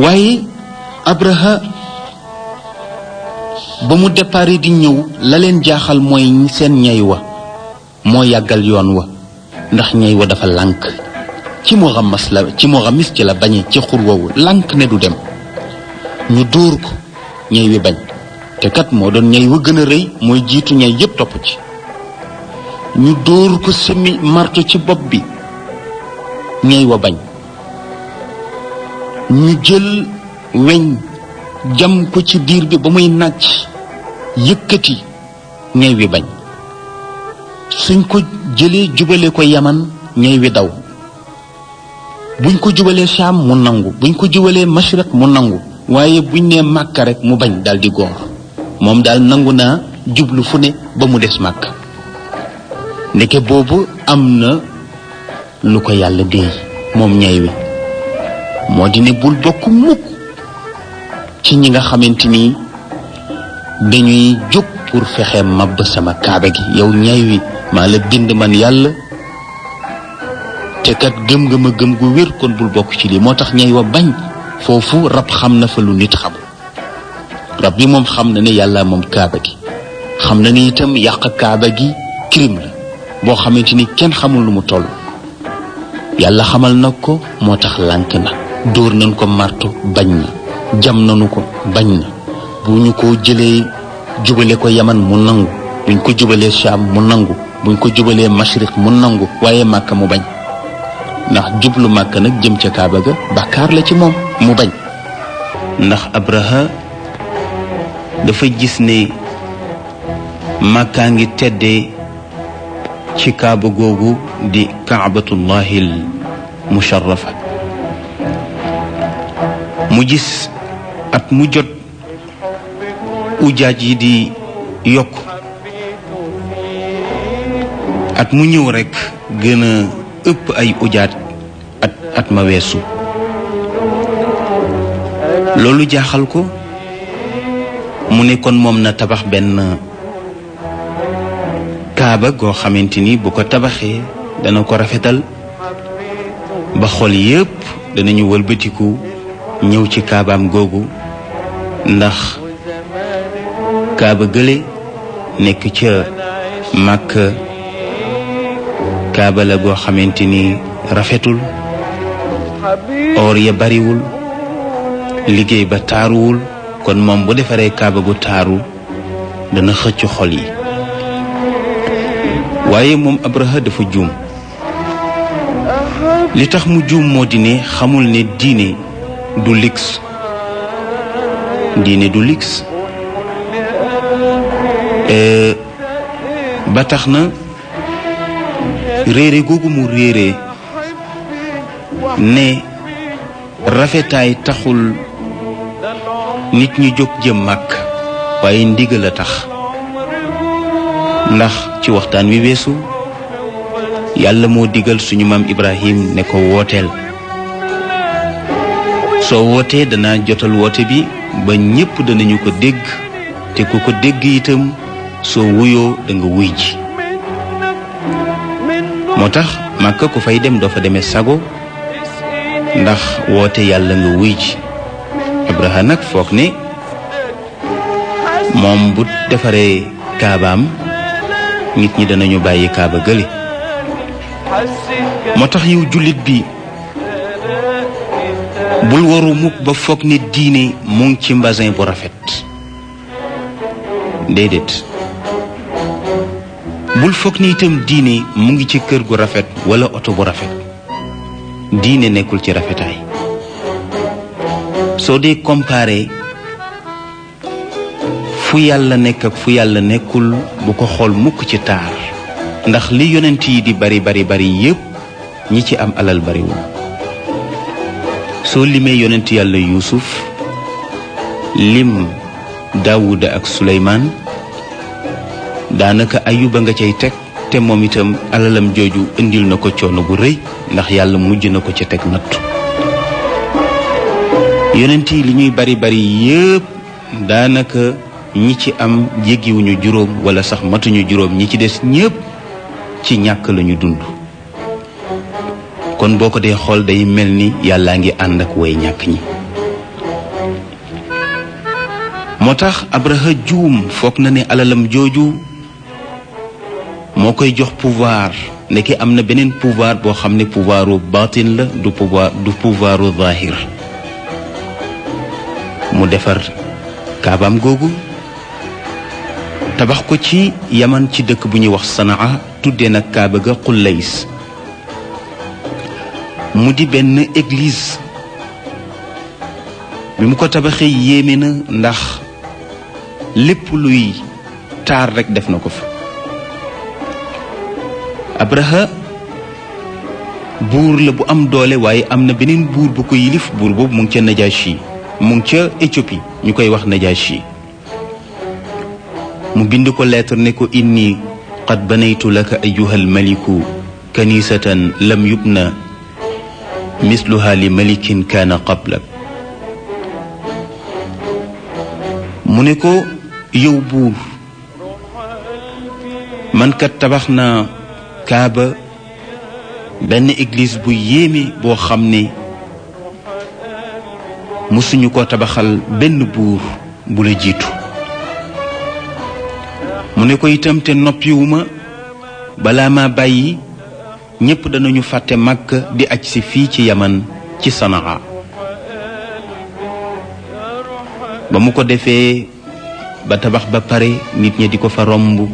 waaye Abraha ba mu départ di ñëw la leen jaaxal mooy seen ñay wa moo yàggal yoon wa ndax ñay wa dafa lànk ci Muxammis ci la bañe ci xur woowu lànk ne du dem ñu dóor ko ñay wi bañ te kat moo doon ñay wa gën a rëy mooy jiitu ñay yépp topp ci ñu dóor ko semi marto ci bopp bi ñay wa bañ ñu jël weñ jam ko ci biir bi ba muy nàcc yëkkati ñay wi bañ suñ ko jëlee jubale ko Yaman ñay wi daw buñ ko jubalee Saam mu nangu buñ ko jubalee Mashriq mu nangu waaye buñ nee Màkka rek mu bañ daldi góor moom daal nangu naa jublu fu ne ba mu des Màkka ndeke boobu am na lu ko yàlla déey moom ñay wi moo di ne bul bokk mukk ci ñi nga xamante ni dañuy jóg pour fexe màbb sama kaaba gi yow ñay wi maa la bind man yàlla te kat gëm nga ma gëm gu wér kon bul bokk ci lii moo tax ñay wa bañ foofu rab xam na fa lu nit xamul rab bi moom xam na ne yàlla moom kaaba gi xam na ni itam yàq kaaba gi crime la boo xamante ni kenn xamul lu mu toll yàlla xamal na ko moo tax lànk na dóor nañ ko marto bañ na jam nañu ko bañ na bu ñu ko jëlee jubale ko Yaman mu nangu buñ ko jubalee Saam mu nangu buñ ko jubalee Mashriq mu nangu waaye Màkka mu bañ ndax jublu Màkka nag jëm ca Kaaba ga bàkkaar la ci moom mu bañ ndax Abraha dafa gis ne Màkkaa ngi teddee ci Kaaba googu di Kaabatullahil musharrafa mu gis at mu jot ujaaj yi di yokk at mu ñëw rekk gën a ëpp ay ujaaj at ma weesu loolu jaaxal ko mu ne kon moom na tabax benn kaaba goo xamante ni bu ko tabaxee dana ko rafetal ba xol yépp danañu wëlbatiku ñëw ci kaabaam googu ndax kaaba gële nekk ca Makka kaaba la goo xamante ni rafetul or ya bariwul liggéey ba taaruwul kon moom bu defaree kaaba gu taaru dana xëcc xol yi waaye moom Abraha dafa juum li tax mu juum moo di ne xamul ne diine du lix diine du lix ba tax na réere googu mu réere ne rafetaay taxul nit ñi jóg jëm màkk waaye ndigal a tax ndax ci waxtaan wi weesu yàlla moo digal suñu maam Ibrahim ne ko wooteel soo wootee dana jotal woote bi ba ñépp danañu ko dégg te ku ko dégg itam soo wuyoo da nga wuy ji moo tax Màkka ku fay dem doo fa demee sago ndax woote yàlla nga wuy ji Abraha nag foog ne moom bu defaree kaabaam nit ñi danañu bàyyi kaaba gële moo tax yow jullit bi bul waru mukk ba foog ne diine mu ngi ci mbasin bu rafet déedéet bul foog ni itam diine mu ngi ci kër gu rafet walla oto bu rafet diine nekkul ci rafetaay soo dee comparé fu yàlla nekk ak fu yàlla nekkul bu ko xool mukk ci taar ndax li yonent yi di bari yépp ñi ci am alal bariwul soo limee yonent yàlla Yuusuf lim Daawuda ak Suleymaan daanaka Ayuba nga cay teg te moom itam alalam jooju indil na ko coono bu rëy ndax yàlla mujj na ko ca teg nattu yonent yi li ñuy bari yépp daanaka ñi ci am jéggiwuñu juróom wala sax matuñu juróom ñi ci des ñépp ci ñàkk lañu dund kon boo ko dee xool day mel ni yàllaa ngi ànd ak way ñàkk ñi moo tax Abraha juum foog na ne alalam jooju moo koy jox pouvoir ndeke am na beneen pouvoir boo xam ne pouvoiru baatin la du pouvoiru zahir. mu defar kaabaam googu tabax ko ci yaman ci dëkk bu ñuy wax Sanaa tuddee nag kaaba ga Qullays mu di benn église. bi mu ko tabaxee yéeme na ndax lépp luy taar rekk def na ko fa. Abraha buur la bu am doole waaye am na beneen buur bu ko yilif. buur boobu mu ngi ca Najashi mu ngi ca Éthiopie ñu koy wax Najashi. mu bind ko lettre ne ko inni qad banaytu laka ayyuhal maliku kanisatan lam yubna misluha li malikin kaana qablak. mu ne ko yow buur man kat tabax naa kaaba benn église bu yéeme boo xam ne mësuñu ko tabaxal benn buur bu la jiitu. mu ne ko itam te noppiwuma balaa ma bàyyi ñépp danañu fàtte Makka di aj si fii ci Yaman ci Sanaa. ba mu ko defee ba tabax ba pare nit ñi di ko fa romb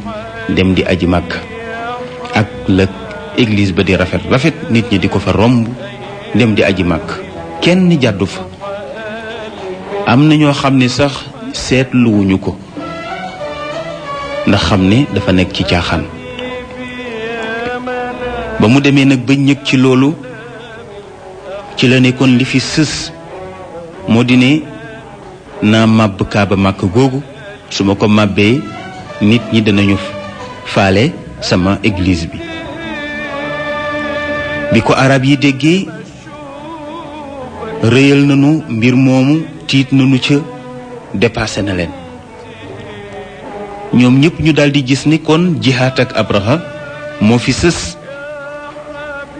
dem di aji Makka ak la église ba di rafet nit ñi di ko fa romb dem di aji Makka kenn jàddu fa. am na ñoo xam ne sax seetluwuñu ko ndax xam ne dafa nekk ci caaxaan. ba mu demee nag ba ñëg ci loolu ci la nekkoon li fi sës moo di ne naa màbb kaaba Makka googu su ma ko màbbee nit ñi danañu faale sama église bi. bi ko arab yi déggee rëyal nañu mbir moomu tiit nañu ca dépassé na leen. ñoom ñëpp ñu daldi gis ni kon jihaat ak Abraha moo fi sës.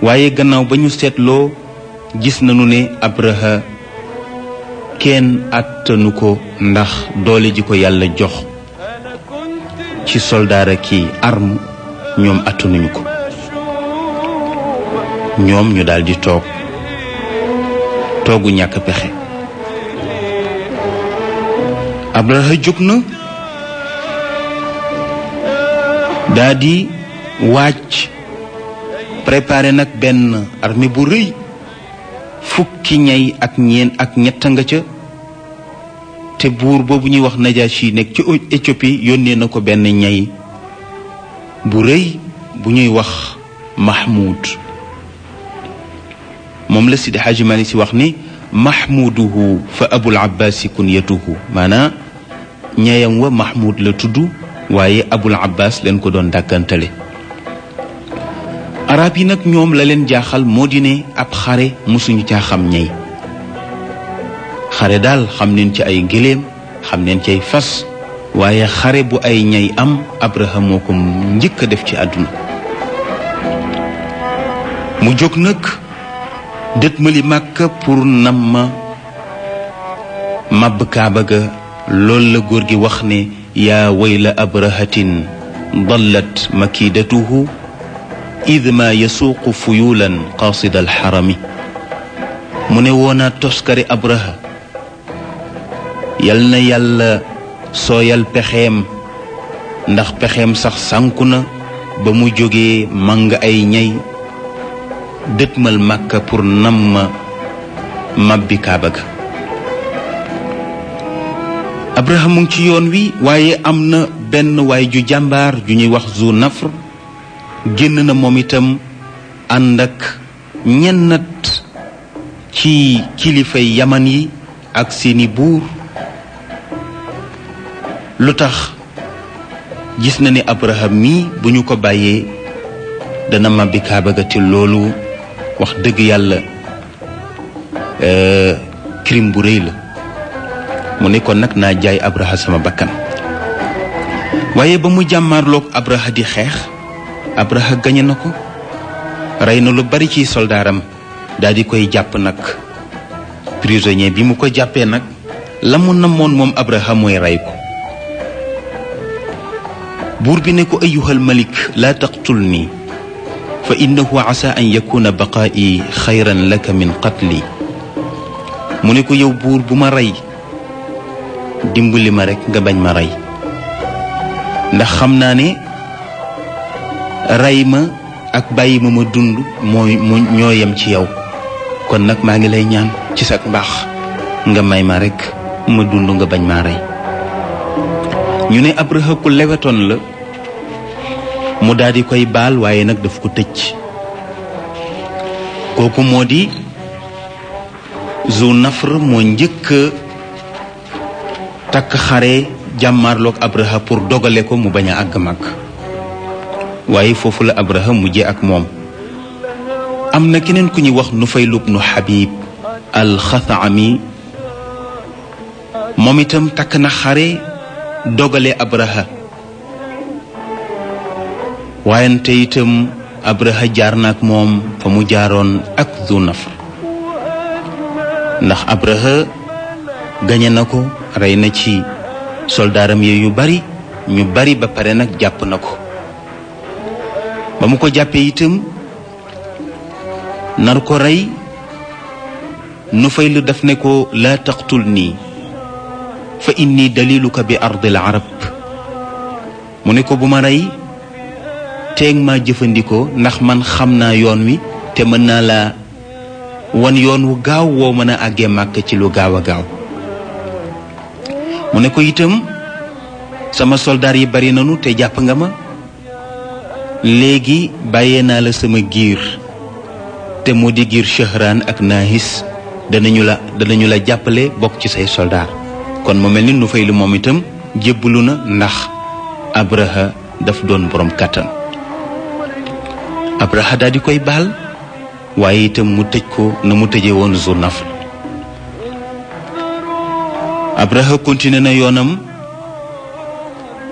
waaye gannaaw ba ñu seetloo gis nañu ne Abraha kenn attanu ko ndax doole ji ko yàlla jox ci soldaara ki arme ñoom attanuñu ko. ñoom ñu daldi toogu ñàkk pexe. Abraha jóg na daldi wàcc préparé nag benn armée bu rëy fukki ñay ak ñett nga ca te buur boobu ñuy wax Najashi nekk ci Éthiopie yónnee na ko benn ñay bu rëy bu ñuy wax Mahmoud. moom la Sidi Hadji Malick Sy wax ni mahmuduhu fa abul abbasi kunyatuhu maanaam ñayam wa Mahmoud la tudd waaye abul abbas leen ko doon dàkkantale. arab yi nag ñoom la leen jaaxal moo di ne ab xare mosuñu caa xam ñay. xare daal xam neen ci ay gëléem xam neen ci ay fas waaye xare bu ay ñay am Abraha moo ko njëkk a def ci àdduna. mu jóg nag dëtmali Makka pour nam màbb kaaba ga. loolu la góor gi wax ne yaa wayla abrahatin dallat makidatuhu id ma yasuuqu fuyulan qaasida alxarami. mu ne woonaa toskari Abraha yal na yàlla sooyal pexeem ndax pexeem sax sànku na ba mu jógee màng ay ñay dëtmal Makka pour nam màbbi kaaba ga. Abraha mu ngi ci yoon wi waaye am na benn waay ju jàmbaar ju ñuy wax Zu Nafr génn na moom itam ànd ak ñennat ci kilifay yaman yi ak seeni buur. lu tax gis na ne Abraha mii bu ñu ko bàyyee dana màbbi kaaba ga te loolu wax dëgg yàlla crime bu rëy la. mu ne kon nag naa jaay Abraha sama bakkan. waaye ba mu jàmmaarloog Abraha di xeex Abraha gañe na ko rey na lu bari ci soldaaram daal di koy jàpp nag prisonnier bi mu ko jàppee nag la mu namoon moom Abraha mooy rey ko. buur bi ne ko ayyuhal malik laa taqtulni fa innahu asa an yakuna baqaa'i xayran laka min qatli. mu ne ko yow buur bu ma rey dimbali ma rekk nga bañ ma rey ndax xam naa ne rey ma ak bàyyi ma ma dund ñoo yem ci yow kon nag maa ngi lay ñaan ci sa mbaax nga may ma rekk ma dund nga bañ maa rey. ñu ne Abraha ku lewetoon la mu daal di koy baal waaye nag daf ko tëj. kooku moo di Zu Nafr moo njëkk takk xare jàmmaarloog Abraha pour dogale ko mu bañ a àgg mag waaye foofu la Abraha mujje ak moom. am na keneen ku ñuy wax Nufayl ibnu Habib al-Xathami moom itam takk na xare dogale Abraha waayante itam Abraha jaar na ak moom fa mu jaaroon ak Zu Nafr ndax Abraha gañe na ko rey na ci soldaaram yu bari ñu bari ba pare nag jàpp na ko. ba mu ko jàppee itam nar ko rey Nufayl daf ne ko laa taqtulnii fa inni daliluka bi ardil arab. mu ne ko bu ma rey teeg maa jëfandikoo ndax man xam naa yoon wi te mën naa laa wan yoon wu gaaw woo mën a àggee màkk ci lu gaaw a gaaw. mu ne ko itam sama soldaar yi bari nanu te jàpp nga ma léegi bàyyee naa la sama giir te moo di giir Shahran ak Nahis danañu la jàppale bokk ci say soldaar. kon mu mel ni Nufayl moom itam jébbalu na ndax Abraha daf doon borom kàttan. Abraha daal di koy baal waaye itam mu tëj ko na mu tëjee woon Zu Nafr. Abraha continué na yoonam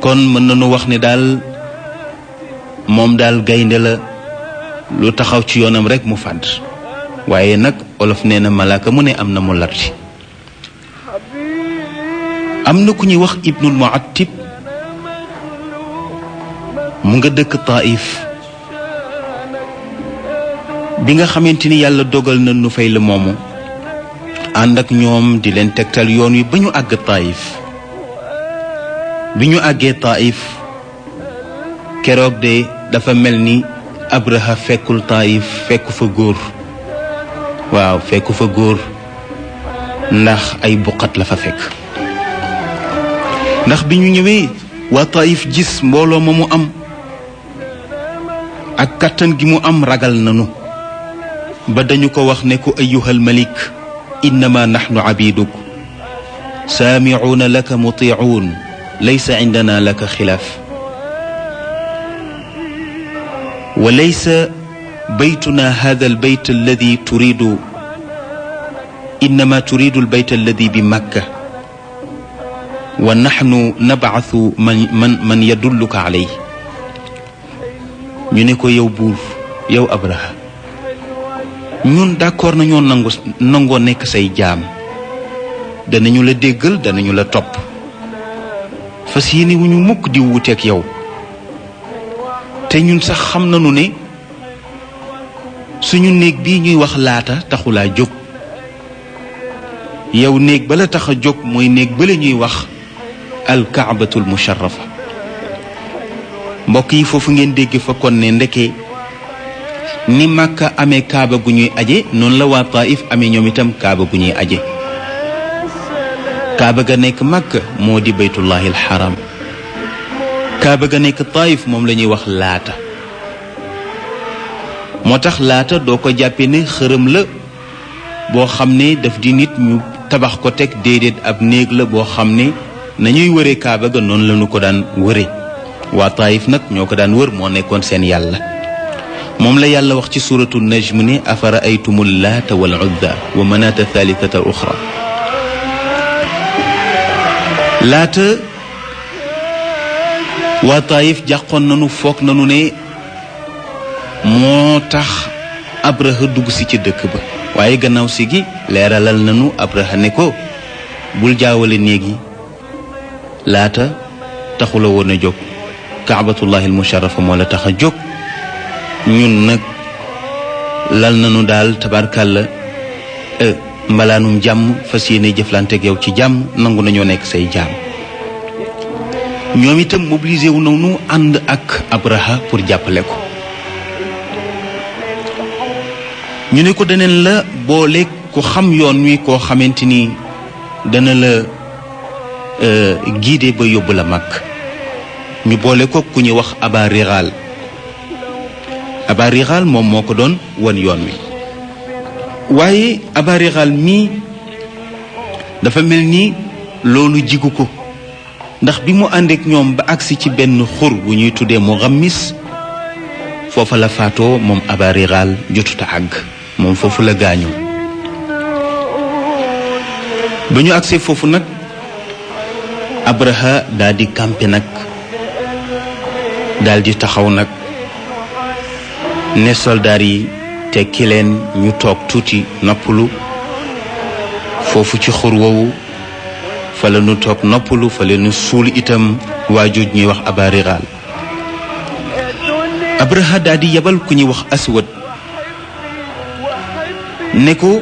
kon mën nañu wax ne daal moom daal gaynde la lu taxaw ci yoonam rekk mu fàdd waaye nag olof nee na malaaka mu ne am na mu larti. am na ku ñuy wax Ibnul Mu'attib mu nga dëkk Taif bi nga xamante ni yàlla dogal na Nufayl moomu ànd ak ñoom di leen tegtal yoon wi ba ñu àgg Taif. bi ñu àggee Taif keroog de dafa mel ni Abraha fekkul Taif fekku fa góor. waaw fekku fa góor ndax ay buqat la fa fekk. ndax bi ñu ñëwee waa Taif gis mbooloo ma mu am ak kàttan gi mu am ragal nanu ba dañu ko wax ne ko ayyuhal malik innama nahnu abiduk saami'uuna laka muti'uun laysa indana laka xilaaf wa laysa baytuna hada albayt alladi turidu innama turidu albayt alladi bi makka wa naxnu nab'athu man yadulluka alayhi. ñu ne ko yow buur yow Abraha ñun d'accord nañoo nangoo nekk say jaam danañu la déggal danañu la topp fas yéene wu ñu mukk di wuuteeg yow te ñun sax xam nañu ne suñu néeg bii ñuy wax Laata taxulaa jóg yow néeg bala tax a jóg mooy néeg bala ñuy wax alkaabatul musharrafa. mbokk yi foofu ngeen dégg fa kon ne ndeke ni Makka amee kaaba gu ñuy aje noonu la waa Taif amee ñoom itam kaaba gu ñuy aje. kaaba ga nekk Makka moo di baytullahil haram kaaba ga nekk Taif moom la ñuy wax Laata. moo tax Laata doo ko jàppe ne xërëm la boo xam ne daf di nit ñu tabax ko teg déedéet ab néeg la boo xam ne nañuy wëree kaaba ga noonu la ñu ko daan wëre. waa Taif nag ñoo ko daan wër moo nekkoon seen yàlla. moom la yàlla wax ci suuratu najm ne afara aytumul laata wal uzza wa manaata thalithata al uxra. Laata waa Taif jàqoon nañu foog nañu ne moo tax Abraha dugg si ci dëkk ba waaye gannaaw si gi leeralal nañu Abraha ne ko bul jaawale néeg yi laata taxula woon a jóg kaabatullahi almusharrafa moo la tax a jóg ñun nag lal nañu daal tabarkàlla mbalaanum jàmm fas yéene jëflanteeg yow ci jàmm nangu nañoo nekk say jaam ñoom itam mobilisé wu nañu ànd ak Abraha pour jàppale ko ñu ne ko daneen la boole ku xam yoon wi koo xamante ni dana la guidé ba yóbbu la mag ñu boole ko ku ñuy wax Aba Rigal moom moo ko doon wan yoon wi waaye Aba Rigal mii dafa mel ni loolu jigu ko ndax bi mu àndeek ñoom ba agsi ci benn xur bu ñuy tuddee Muxammis foofa la faatoo moom Aba Rigal jotuta àgg moom foofu la gaañoo ba ñu agsee foofu nag Abraha daal di campé nag daal di taxaw nag ne soldaar yi tekki leen ñu toog tuuti noppalu foofu ci xur woowu fa la ñu toog noppalu fa la ñu suul itam waajuj ñuy wax Aba Rigal Abraha daal di yebal ku ñuy wax Aswad ne ko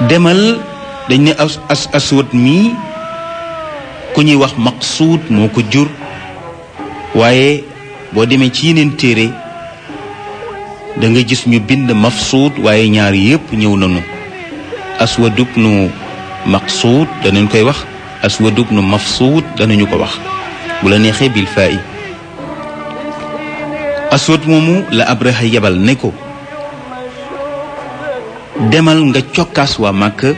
demal dañ ne Aswad mii ku ñuy wax Maqsuud moo ko jur waaye boo demee ci yeneen téere da nga gis ñu bind Mafsuud waaye ñaar yépp ñëw nañu Aswad ibnu Maqsuud danañ koy wax Aswad ibnu Mafsuud danañu ko wax bu la neexee bil faa'i Aswad moomu la Abraha yebal ne ko demal nga cokkaas waa Màkka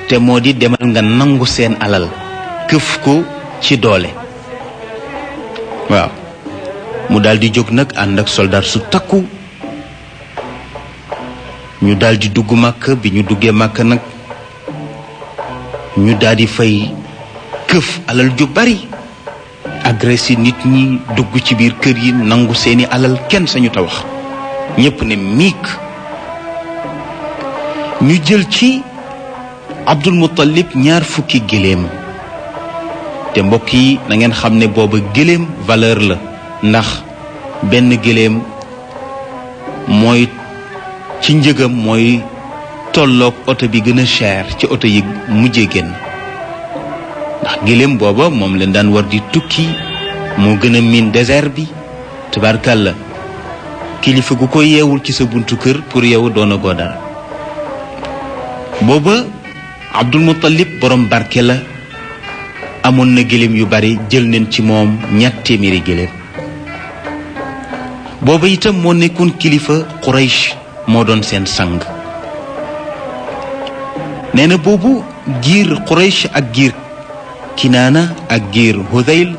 te moo di demal nga nangu seen alal këf ko ci doole waaw mu daldi jóg nag ànd ak soldaar su takku ñu daldi dugg Màkka bi ñu duggee Màkka nag ñu daldi fay këf alal ju bari agressé nit ñi dugg ci biir kër yi nangu seeni alal kenn sañu ta wax ñépp ne miik ñu jël ci Abdul Muttalib 20 géléem te mbokk yi na ngeen xam ne booba géléem valeur la ndax benn géléem mooy ci njëgam mooy tolloog oto bi gën a cher ci oto yi mujjee génn ndax géléem booba moom leen daan war di tukki moo gën a miin désert bi tabarkàlla kilifa gu ko yeewul ci sa buntu kër pour yow doona goo dara booba Abdul Muttalib borom barke la amoon na géléem yu bari jël nañ ci moom 200 géléem booba itam moo nekkoon kilifa Quraysh moo doon seen sang nee na boobu giir Quraysh ak giir Kinaana ak giir Hudayl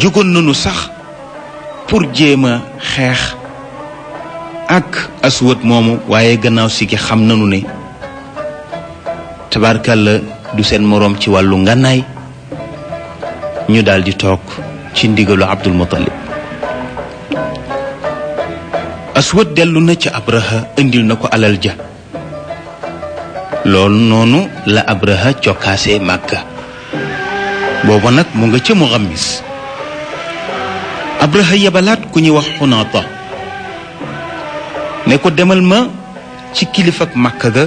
jógoon nañu sax pour jéem a xeex ak Aswad moomu waaye gannaaw si gi xam nañu ne tabarkalla du seen moroom ci wàllu ngànnaay ñu daldi toog ci ndigalu Abdul Muttalib Aswad dellu na ci Abraha indil na ko alal ja loolu noonu la Abraha cokkaasee Màkka booba nag mu nga ca Muxammis Abraha yebalaat ku ñuy wax Xunaata ne ko demal ma ci kilifak Màkka ga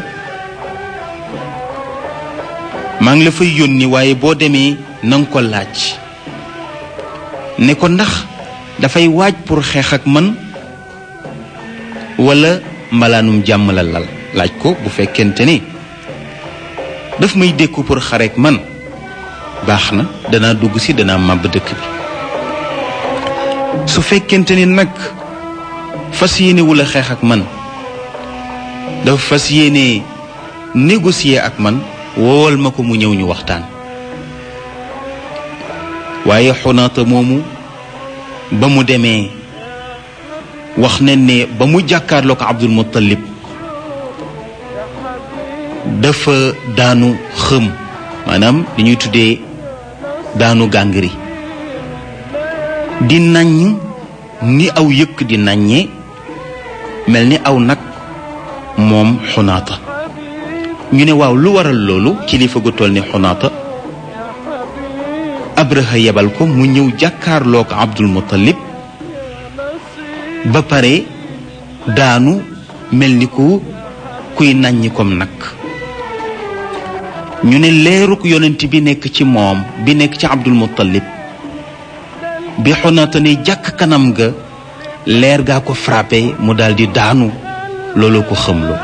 maa ngi la fay yónni waaye boo demee nanga ko laaj ne ko ndax dafay waaj pour xeex ak man wala mbalaanum jàmm la lal laaj ko bu fekkente ni daf may dékku pour xareek man baax na danaa dugg si danaa màbb dëkk bi su fekkente ni nag fas yéene wula xeex ak man dafa fas yéene négocier ak man woowal ma ko mu ñëw ñu waxtaan waaye Xunaata moomu ba mu demee wax ne ne ba mu jàkkaarloo ko Abdul Muttalib dafa daanu xëm maanaam li ñuy tuddee daanu gàngri di naññ ni aw yëkk di naññee mel ni aw nag moom Xunaata ñu ne waaw lu waral loolu kilifa gu toll ni Xunaata Abraha yebal ko mu ñëw jàkkaarloog Abdul Muttalib ba pare daanu mel ni kuy nàññi kom nag ñu ne leeruk yonent bi nekk ci moom bi nekk ci Abdul Muttalib bi Xunaata ne jàkk kanam ga leer gaa ko frappé mu daldi daanu looloo ko xëmloo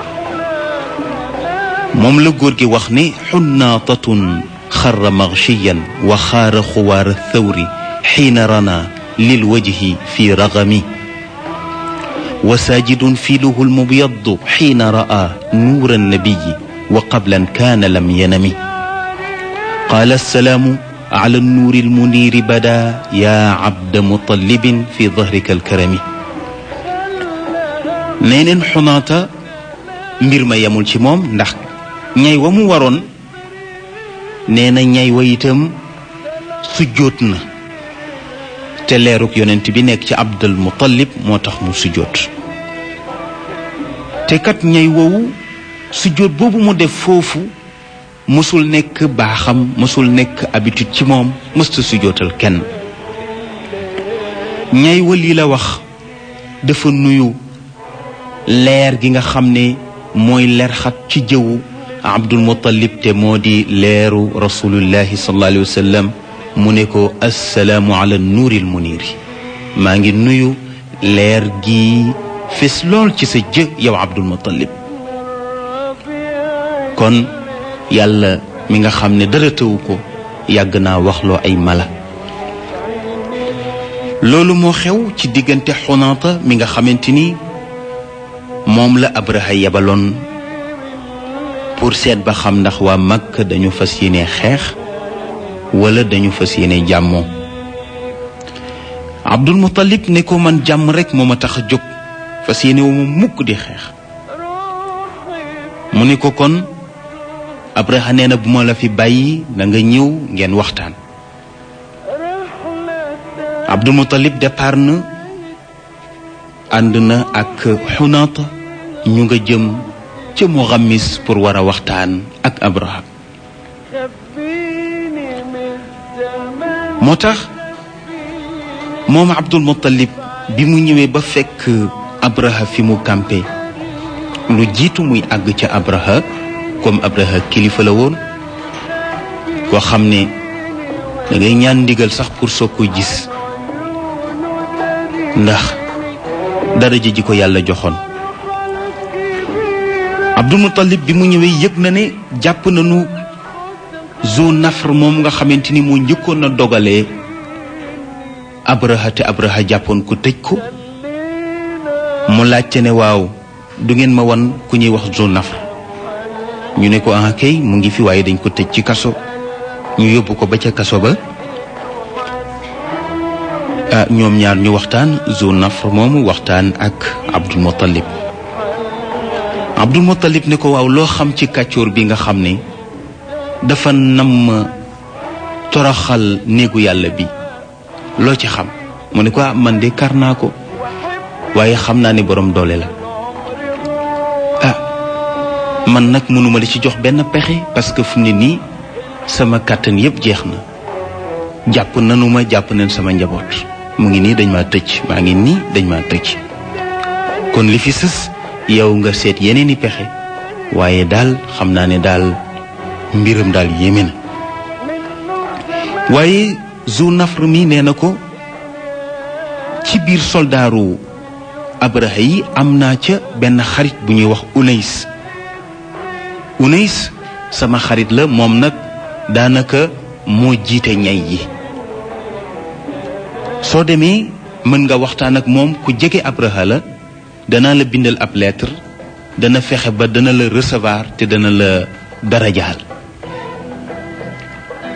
moom la góor gi wax ne xunaatatun xarra maghshiyan wa xaara xuwaara thawri xiina rana lil wajhi fi ragami wa saajidun fiiluhu lmubyaddu xiina raa nuura annabiyi wa qablan kaana lam yanami qaala assalaamu ala nuuri almuniiri bada yaa abda mutallibin fi dahrika alkarami nee neen Xunaata mbir ma yemul ci moom ndax ñay wa mu waroon nee na ñay wa itam sujjóot na te leeruk yonent bi nekk ci Abdul Muttalib moo tax mu sujjóot te kat ñay wowu sujjóot boobu mu def foofu mësul nekk baaxam mësul nekk habitude ci moom mësta sujjóotal kenn ñay wa lii la wax dafa nuyu leer gi nga xam ne mooy leer xat ci jëwu Abdul Muttalib te moo di leeru rasulullahi sallallahu alayhi wa sallam mu ne ko assalaamu ala nuuril muniiri maa ngi nuyu leer gi fes lool ci sa jë yow Abdul Muttalib kon yàlla mi nga xam ne dara tëwu ko yàgg naa waxloo ay mala loolu moo xew ci diggante Xunaata mi nga xamante ni moom la Abraha yebaloon pour seet ba xam ndax waa Makka dañu fas yéene xeex wala dañu fas yéene jàmmoo Abdul Muttalib ne ko man jàmm rekk moo ma tax a jóg fas yéene wu ma mukk di xeex mu ne ko kon Abraha nee na bu ma la fi bàyyi na nga ñëw ngeen waxtaan Abdul Muttalib départ na ànd na ak Xunaata ñu nga jëm ca Muxammis pour war a waxtaan ak Abraha moo tax moom Abdul Muttalib bi mu ñëwee ba fekk Abraha fi mu campé lu jiitu muy àgg ca Abraha comme Abraha kilifa la woon koo xam ne da ngay ñaan ndigal sax pour soo ko gis ndax daraja ji ko yàlla joxoon Abdul Muttalib bi mu ñëwee yëg na ne jàpp nañu Zu Nafr moom nga xamante ni moo njëkkoon na dogalee Abraha te Abraha jàppoon ko tëj ko mu laajte ne waaw du ngeen ma wan ku ñuy wax Zu Nafr ñu ne ko ah kay mu ngi fi waaye dañ ko tëj ci kaso ñu yóbbu ko ba ca kaso ba ñoom ñaar ñu waxtaan Zu Nafr moomu waxtaan ak Abdul Muttalib Abdul Muttalib ne ko waaw loo xam ci kàccoor bi nga xam ne dafa namm toroxal néegu yàlla bi loo ci xam mu ne ko man de kar naa ko waaye xam naa ne borom doole la man nag mënuma la ci jox benn pexe parce que fu mu ne nii sama kàttan yépp jeex na jàpp nanu ma jàpp nañ sama njaboot mu ngi nii dañ maa tëj maa ngi nii dañ maa tëj kon li fi sës yow nga seet yeneen i pexe waaye daal xam naa ne daal mbiram daal yéeme na waaye Zu Nafr mi nee na ko ci biir soldaaru Abraha yi am naa ca benn xarit bu ñuy wax Unays sama xarit la moom nag daanaka moo jiite ñay yi soo demee mën nga waxtaan ak moom ku jege Abraha la dana la bindal ab lettre dana fexe ba dana la recevoir te dana la darajaal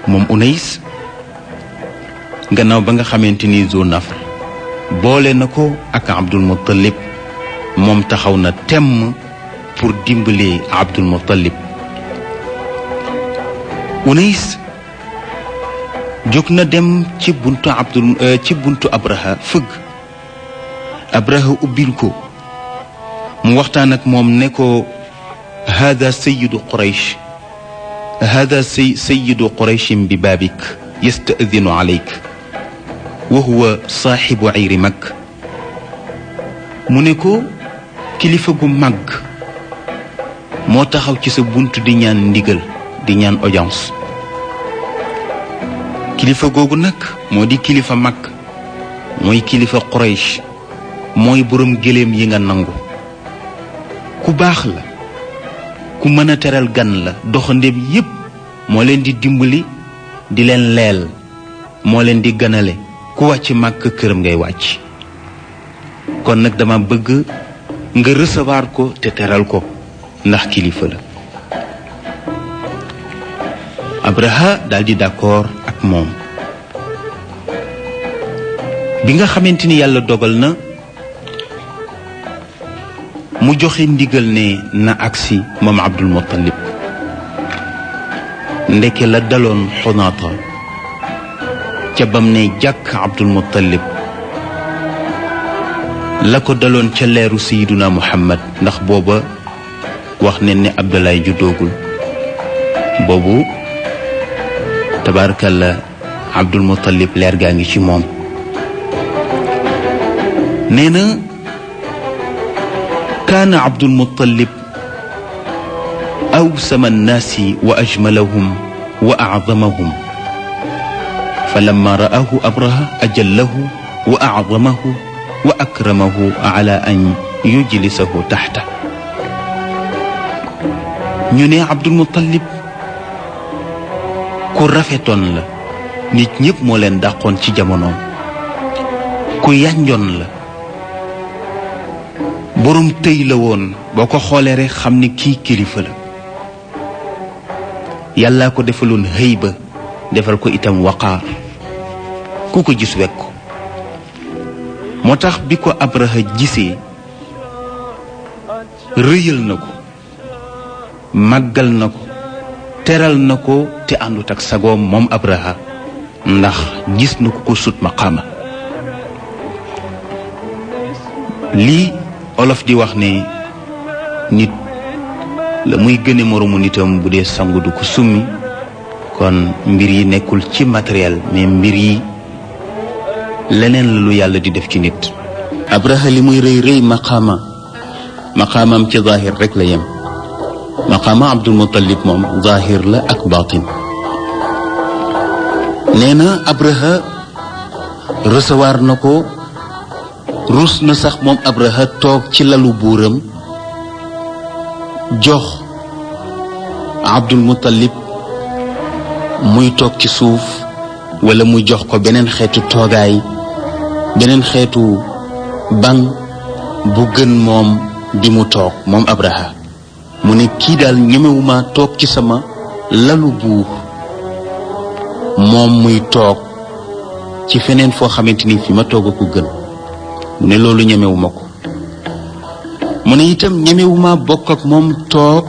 moom Unays gannaaw ba nga xamante ni Zu Nafr boole na ko ak Abdul Muttalib moom taxaw na temm pour dimbali Abdul Muttalib Unays jóg na dem ci buntu Abraha fëgg Abraha ubbil ko mu waxtaan ak moom ne ko hada sayyidu qurayshin bi baabik yasta'dinu alayk wa huwa saaxibu ayri mak mu ne ko kilifa gu màgg moo taxaw ci sa bunt di ñaan ndigal di ñaan audience. kilifa googu nag moo di kilifa mag mooy kilifa Quraysh mooy boroom gëléem yi nga nangu ku baax la ku mën a teral gan la doxandéem yépp moo leen di dimbali di leen leel moo leen di ganale ku wàcc màkk këram ngay wàcc kon nag dama bëgg nga recevoir ko te teral ko ndax kilifa la. Abraha daldi d'accord ak moom bi nga xamante ni yàlla dogal na mu joxe ndigal ne na agsi moom Abdul Muttalib ndeke la daloon Xunaata ca bam ne jàkk Abdul Muttalib la ko daloon ca leeru Sayyiduna Muhammad ndax booba wax ne ne Abdoulaye juddoogul boobu tabaarakalla Abdul Muttalib leer gaa ngi ci moom nee na kaana Abdul Muttalib awsama annaasi wa ajmalahum wa acdamahum falamma ra'aahu Abraha ajallahu wa acdamahu wa akramahu ala an yujlisahu taxta ñu ne Abdul Muttalib ku rafetoon la nit ñépp moo leen dàqoon ci jamonoom ku yanjoon la boroom tëy la woon boo ko xoolee rekk xam ni kii kilifa la yàllaa ko defaloon hëyba defal ko itam waqaar ku ko gis wekk ko moo tax bi ko Abraha gisee rëyal na ko màggal na ko teral na ko te àndut ak sagoom moom Abraha ndax gis na ko sut maqaama lii olof di wax ne nit la muy gëne moroomu nitam bu dee sangu du ko summi kon mbir yi nekkul ci matériel mais mbir yi leneen la lu yàlla di def ci nit. Abraha li muy rëy rëy maqaamam ci zaahir rek la yem maqaama Abdul Muttalib moom zaahir la ak baatin nee na Abraha recevoir na ko rus na sax moom Abraha toog ci lalu buuram jox Abdul Muttalib muy toog ci suuf wala mu jox ko beneen xeetu toogaay beneen xeetu ban bu gën moom bi mu toog moom Abraha mu ne kii daal ñemewuma toog ci sama lalu buur moom muy toog ci feneen foo xamante ni fi ma toog a ko gën mu ne loolu ñemewuma ko mu ne itam ñemewuma bokk ak moom toog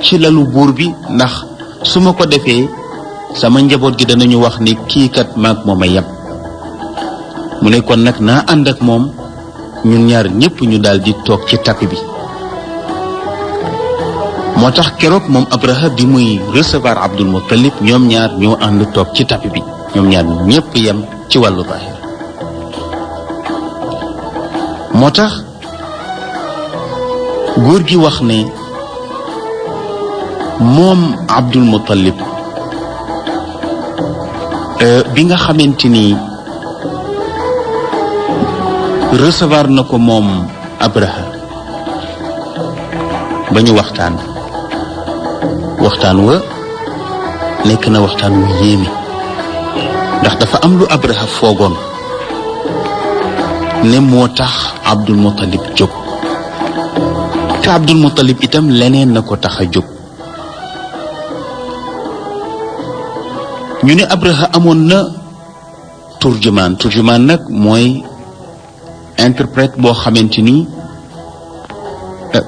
ci lalu buur bi ndax su ma ko defee sama njaboot gi danañu wax ni kii kat maag moom a yem mu ne kon nag naa ànd ak moom ñun ñaar ñépp ñu daal di toog ci tapis bi moo tax keroog moom Abraha bi muy recevoir Abdul Muttalib ñoom ñaar ñoo ànd toog ci tapis bi ñoom ñaar ñépp yem ci wàllu zaahir moo tax góor gi wax ne moom Abdul Muttalib bi nga xamante ni recevoir na ko moom Abraha ba ñu waxtaan wa nekk na waxtaan wu yéeme ndax dafa am lu Abraha foogoon ne moo tax Abdul Muttalib jóg te Abdul Muttalib itam leneen na ko tax a jóg ñu ne Abraha amoon na turjumaan nag mooy interprète boo xamante ni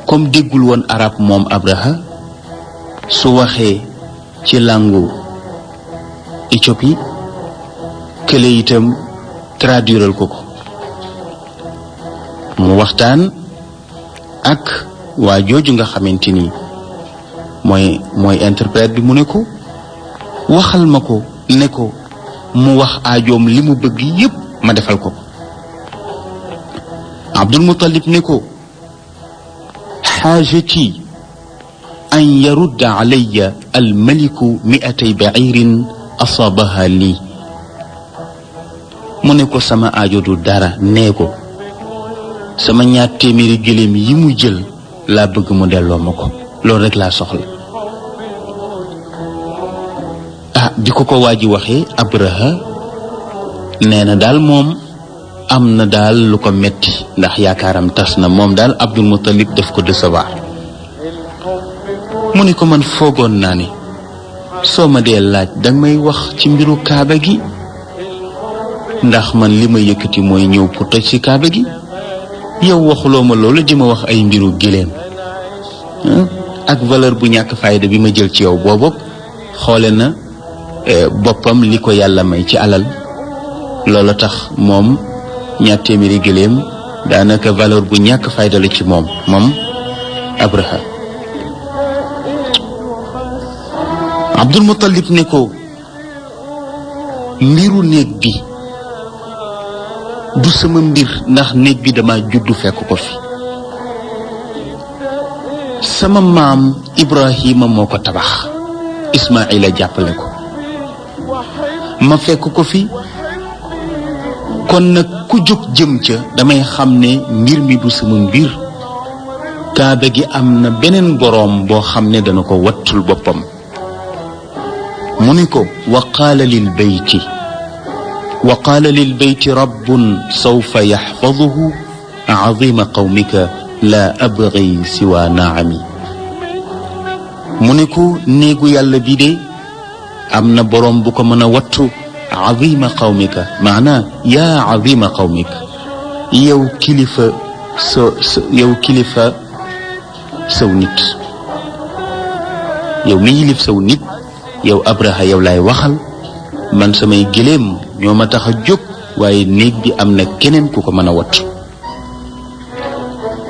comme déggul woon arab moom Abraha su waxee ci langu Éthiopie kële itam traduiral ko mu waxtaan ak waa jooju nga xamante ni mooy interprète bi mu ne ko waxal ma ko ne ko mu wax aajoom li mu bëgg yépp ma defal ko. Abdul Muttalib ne ko xaajati an yarudda alayya almaliku 200 ba'irin asaabaha lii. mu ne ko sama aajo du dara, nee ko sama 200 gëléem yi mu jël laa bëgg mu delloo ma ko, loolu rek laa soxla. bi ko waaji waxee Abraha nee na daal moom am na daal lu ko metti ndax yaakaaram tas na, moom daal Abdul Muttalib def ko décevoir. mu ne ko man foogoon naa ne soo ma dee laaj danga may wax ci mbiru kaaba gi, ndax man li ma yëkkati mooy ñëw pour toj ci kaaba gi. yow waxuloo ma loolu di ma wax ay mbiru géléem ak valeur bu ñàkk fayda bi ma jël ci yow boobu xoole na boppam li ko yàlla may ci alal. loolu tax moom 200 géléem daanaka valeur bu ñàkk fayda la ci moom Abraha. Abdul Muttalib ne ko mbiru néeg bi du sama mbir, ndax néeg bi dama juddu fekk ko fi. sama maam Ibrahima moo ko tabax, Ismaila jàppale ko, ma fekk ko fi. kon nag ku jóg jëm ca damay xam ne mbir mi du sama mbir. kaaba gi am na beneen boroom boo xam ne dana ko wattul boppam. mu ne ko wa qaala lil bayti rabbun sawfa yaxfaduhu azima qawmika laa abgi siwa naami. mu ne ko néegu yàlla bi de am na boroom bu ko mën a wattu. azima qawmika maanaa yaa azima qawmika, yow kilifa saw nit, yow mi yilif saw nit, yow Abraha yow laay waxal. man samay gëléem ñoo ma tax a jóg, waaye néeg bi am na keneen ku ko mën a wattu.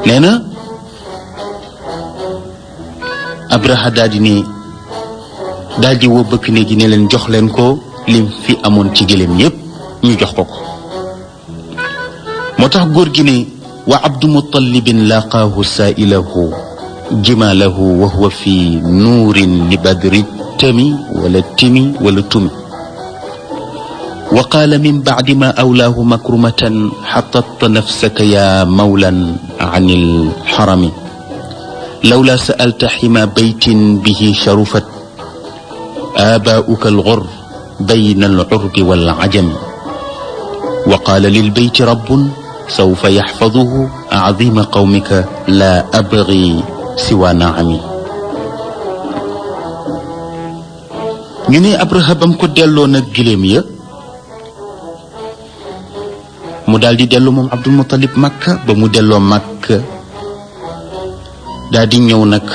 nee na Abraha daal di woo bëkk néeg yi ne leen jox leen ko lim fi amoon ci gëléem yépp ñu jox ko. moo tax góor gi ne wa Abdu Muttalibin laqaahu saailahu jimaalahu wa huwa fi nuurin li badri tami wala tumi wa qaala min bacdi ma awlaahu makrumatan xatatta nafsaka yaa mawlan an ilxarami lawla sa'alta xima baytin bihi sharufat aabaa'uka alghur bayna al-urbi wal-ajami wa qaala lil-bayti rabbun sawfa yaxfaduhu azima qawmika laa abgi siwa naami. ñu ne Abraha bam ko delloo nag giléem ya mu daal di dellu moom Abdul Muttalib Makka. ba mu delloo Makka daal di ñëw nag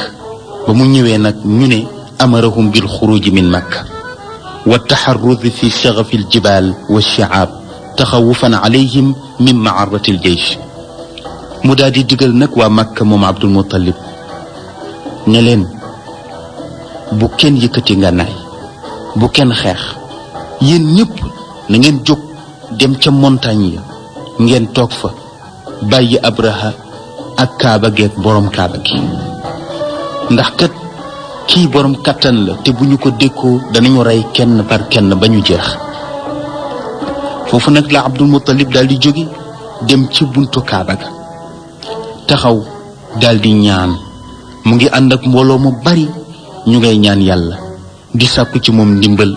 ba mu ñëwee nag ñu ne amarahum bil xuruji min Makka wa taxarrudi fi shagafi aljibaal wa shicaab taxawufan alayhim min macarrati aljeysh. mu daal di digal nag waa Makka moom Abdul Muttalib ne leen bu kenn yëkkati ngànnaay, bu kenn xeex, yéen ñëpp na ngeen jóg dem ca montagne ya ngeen toog fa bàyyi Abraha ak kaaba geeg borom kaaba gi, ndax kat kii borom kattan la te bu ñu ko dékkoo danañu rey kenn par kenn ba ñu jeex. foofu nag la Abdul Muttalib daal di jóge dem ci buntu kaaba ga taxaw daal di ñaan. mu ngi ànd ak mbooloo mu bari ñu ngay ñaan yàlla di sàkku ci moom ndimbal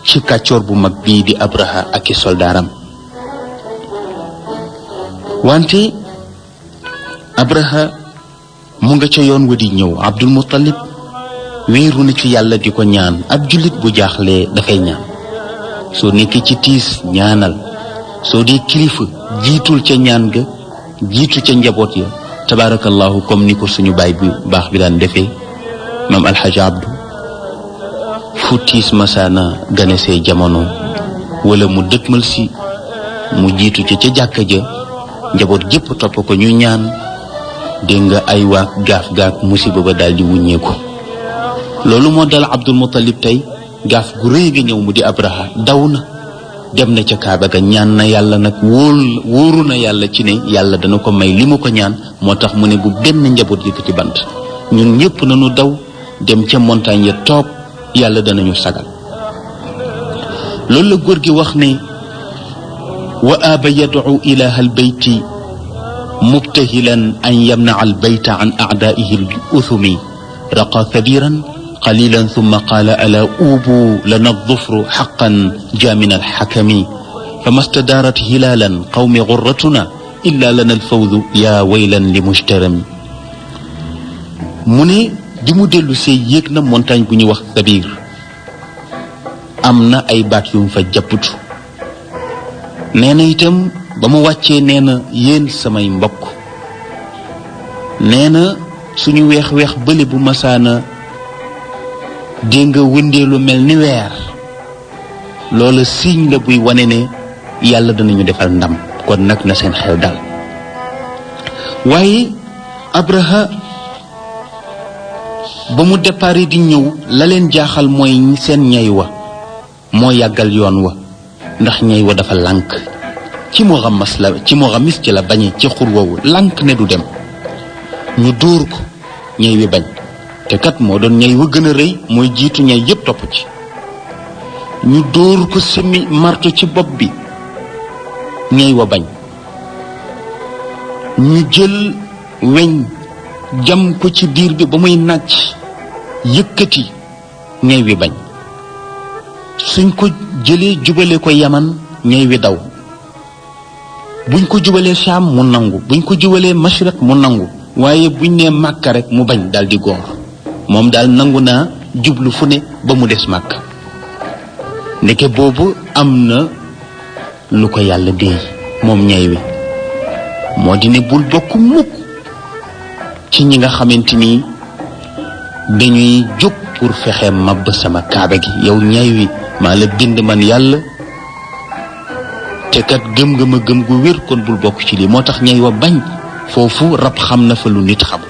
ci kàccoor bu mag bii di Abraha ak i soldaaram. wante Abraha mu nga ca yoon wa di ñëw. Abdul Muttalib wéeru na ci yàlla di ko ñaan. ab jullit bu jaaxlee dafay ñaan. soo nekkee ci tiis ñaanal, soo dee kilifa jiitul ca ñaan ga, jiitu ca njaboot ya. tabaarakallahu comme ni ko suñu baay bi baax bi daan defee maam Alxaaji Abdu fu tiis masaana ganesee jamono wala mu dëkkmal si mu jiitu ca jàkka ja, njaboot gépp topp ko ñu ñaan. dégg nga ay waak gaaf musiba ba daal di wuññeeku. loolu moo dal Abdul Muttalib tey gaaf gu rëy ga ñëw mu di Abraha daw na dem na ca Kaaba ga ñaan na yàlla nag wóoru na yàlla ci ne yàlla dana ko may li mu ko ñaan moo tax mu ne bu benn njaboot yëkkati bant ñun ñëpp nañu daw dem ca montagne ya toog yàlla danañu sagal loolu la góor gi wax ne wa aba yad'u ilaha albayti mubtahilan an yamna'a albayta an a'da'ihi al-uthumi raqa kabiran قليلا ثم قال ألا أوبوا لنا الظفر حقا جاء من الحكم فما استدارت هلالا قوم غرتنا إلا لنا الفوز يا ويلا لمجترم mu ne di mu dellu see yéeg na montagne bu ñuy wax Sabir am na ay baat yu mu fa jàpputu nee na itam ba mu wàccee nee na yéen samay mbokk nee na suñu weex-weex bële bu masaana dégg nga wëndeelu mel ni weer loola signe la buy wane ne yàlla danañu defal ndam kon nag na seen xel dal waaye Abraha ba mu départ di ñëw la leen jaaxal mooy seen ñay wa moo yàggal yoon wa ndax ñay wa dafa lànk ci Muxammis ci la bañe ci xur woowu lànk ne du dem ñu dóor ko ñay wi bañ te kat moo doon ñay wa gën a rëy mooy jiitu ñay yépp topp ci ñu dóor ko semi marto ci bopp bi ñay wa bañ ñu jël weñ jam ko ci biir bi ba muy nàcc yëkkati ñay wi bañ suñ ko jëlee jubale ko Yaman ñay wi daw buñ ko jubalee Sham mu nangu buñ ko jubalee Mashriq mu nangu waaye buñ nee Màkka rek mu bañ daldi góor moom daal nangu naa jublu fu ne ba mu des Màkka ndeke boobu am na lu ko yàlla déey moom ñay wi moo di ne bul bokk mukk ci ñi nga xamante ni dañuy jóg pour fexe mabb sama kaaba gi yow ñay wi maa la bind man yàlla te kat gëm nga ma gëm gu wér kon bul bokk ci lii moo tax ñay wa bañ foofu rab xam na fa lu nit xamul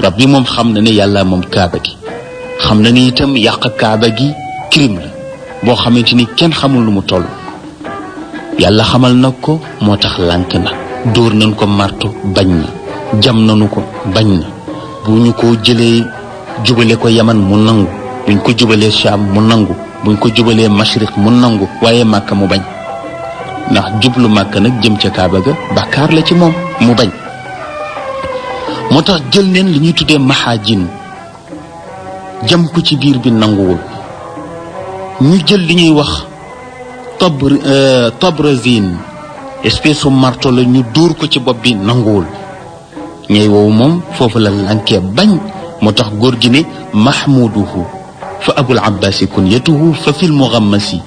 rab bi moom xam na ne yàlla moom kaaba gi xam na ni itam yàq kaaba gi crime la boo xamante ni kenn xamul lu mu toll yàlla xamal na ko moo tax lànk na dóor nañ ko marto bañ na jam nañu ko bañ na bu ñu ko jëlee jubale ko Yaman mu nangu buñ ko jubalee Sham mu nangu buñ ko jubalee Mashriq mu nangu waaye Màkka mu bañ ndax jublu Màkka nag jëm ca kaaba ga bàkkaar la ci moom mu bañ moo tax jël neen li ñuy tuddee maxaajin jam ko ci biir bi nanguwul ñu jël li ñuy wax tabrazine espèce marto la ñu dóor ko ci bopp bi nanguwul ñey woowu moom foofu la lankee bañ moo tax góor gi ne mahmuduhu fa abul abbasi kunyatuhu fa fil mughammasi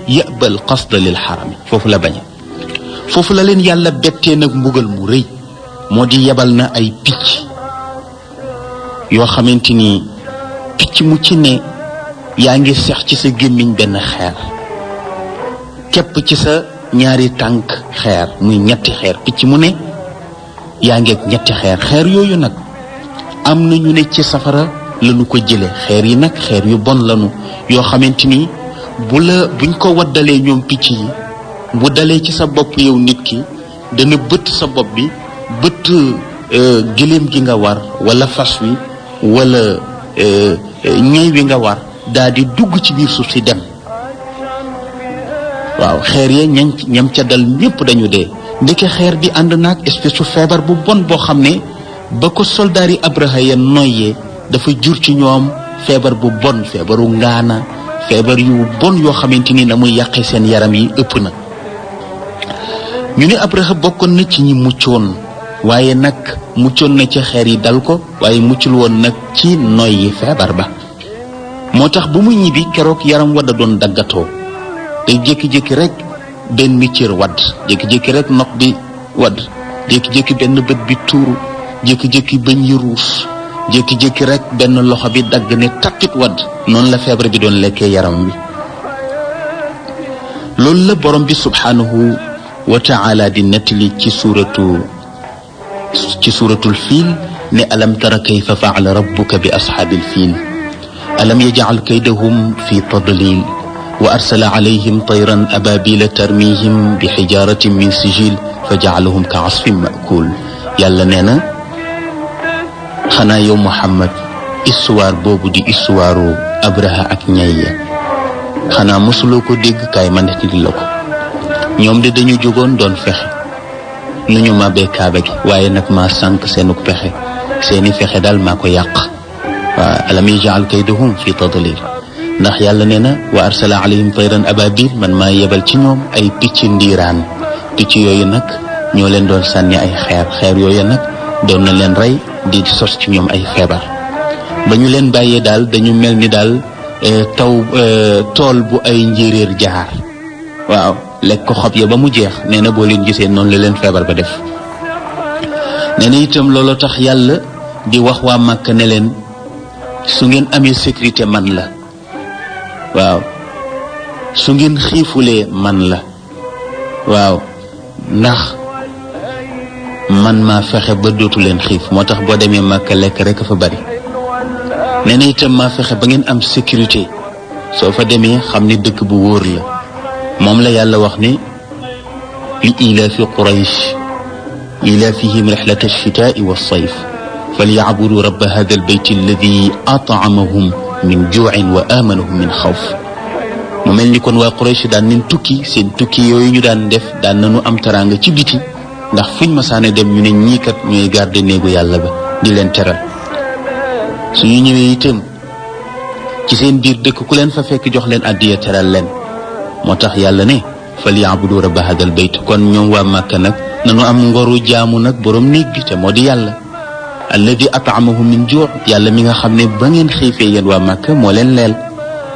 yabal qasda lil xarami foofu la bañe foofu la leen yàlla bettee nag mbugal mu rëy moo di yebal na ay picc yoo xamante ni picc mu ci ne yaa ngi sex ci sa gémmiñ benn xeer képp ci sa ñaari tànk xeer muy ñetti xeer picc mu ne yaa ngeeg ñetti xeer yooyu nag am na ñu ne ci safara lañu ko jële xeer yi nag xeer yu bon lañu yoo xamante ni buñ ko waddalee ñoom picc yi bu dalee ci sa bopp yow nit ki dana bëtt sa bopp bi bëtt gëléem gi nga war wala fas wi wala ñey wi nga war daal di dugg ci biir suuf si dem waaw xeer ya ñam ca dal ñépp dañu dee ndeke xeer bi ànd naag espèce su feebar bu bon boo xam ne ba ko soldaar yi Abraha ya noyyee dafa jur ci ñoom feebar bu bon feebaru ngaana feebar yu bon yoo xamante ni na muy yàqee seen yaram yi ëpp na ñu ne Abraha bokkoon na ci ñi muccoon waaye nag muccoon na ci xeer yi dal ko waaye muccul woon nag ci noyyi feebar ba moo tax bu muy ñibbi keroog yaram wa da doon daggatoo te jékki-jékki rek benn cër wadd jékki-jékki rek nopp bi wadd jékki-jékki benn bët bi tuuru jékki-jékki bëñ yi ruus jékki-jékki rek benn loxo bi dagg ne tappit wadd noonu la feebar bi doon lekkee yaram wi loolu la borom bi subhanahu wa taala di nettali ci suuratul fiil ne alam tara kayfa faala rabbuka bi ashaabil fiil alam yajcal kaydahum fi tadlil wa arsala alayhim tayran ababila tarmihim bi xijaratin min sijil fa jacalahum ka asfin maakul. yàlla nee na xanaa yow Muhammad histoire boobu di histoire Abraha ak ñay ya xanaa mosuloo ko dégg kaay ma nettali la ko. ñoom de dañu jógoon doon fexe nu ñu màbbee kaaba gi waaye nag maa sànq seenuk pexe seeni fexe daal maa ko yàq. waaw alam yaj'al kaydahum fi tadlil ndax yàlla nee na wa arsala alayhim tayran ababil man maa yebal ci ñoom ay picc ndiiraan. picc yooyu nag ñoo leen doon sànni ay xeer yooyu nag doon na leen rey di sos ci ñoom ay feebar. ba ñu leen bàyyee daal dañu mel ni daal tool bu ay njéeréer jaar. waaw lekk ko xob ya ba mu jeex nee na boo leen gisee noonu la leen feebar ba def. nee na itam looloo tax yàlla di wax waa Màkka ne leen su ngeen amee sécurité man la. waaw su ngeen xiifulee man la. waaw ndax man maa fexe ba dootu leen xiif moo tax boo demee Màkka lekk rek fa bari. nee na itam maa fexe ba ngeen am sécurité soo fa demee xam ne dëkk bu wóor la. moom la yàlla wax ne li ilaafi quraysh ilaafihim rixlata alchitaai walsayf falyacbudu rabba hada albayt alladi at'amahum min juucin wa aamanahum min xawf. mu mel ni kon waa quraysh daan nañ tukki seen tukki yooyu ñu daan def daan nañu am taraanga ci biti ndax fuñ masaane dem ñu ne ñii kat ñooy garde néegu yàlla ba di leen teral. suñu ñëwee itam ci seen biir dëkk ku leen fa fekk jox leen addiya teral leen. moo tax yàlla ne falyabudu rabba hadal bayt. kon ñoom waa Màkka nag nanu am ngoru jaamu nag borom néeg bi te moo di yàlla alladi at'amahum min juu. yàlla mi nga xam ne ba ngeen xiifee yéen waa Màkka moo leen leel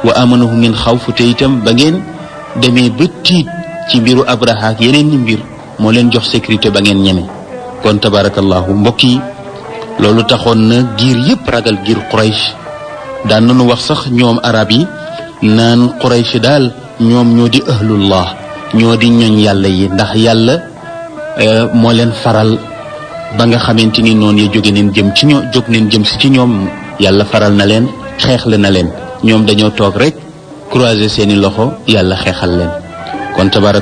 wa amanahum min xawf te itam ba ngeen demee ba tiit ci mbiru Abraha ak yeneen ñi mbir moo leen jox sécurité ba ngeen ñeme. kon tabarakallahu mbokk yi loolu taxoon na giir yépp ragal giir Quraysh. daan nañu wax sax ñoom arab yi naan Quraysh daal ñoom ñoo di ahlullah ñoo di ñoñ yàlla yi ndax yàlla moo leen faral ba nga xamante ni noonu ya jóg neen jëm si ci ñoom yàlla faral na leen xeexle na leen ñoom dañoo toog rek croiser seeni loxo yàlla xeexal leen. kon tabaraka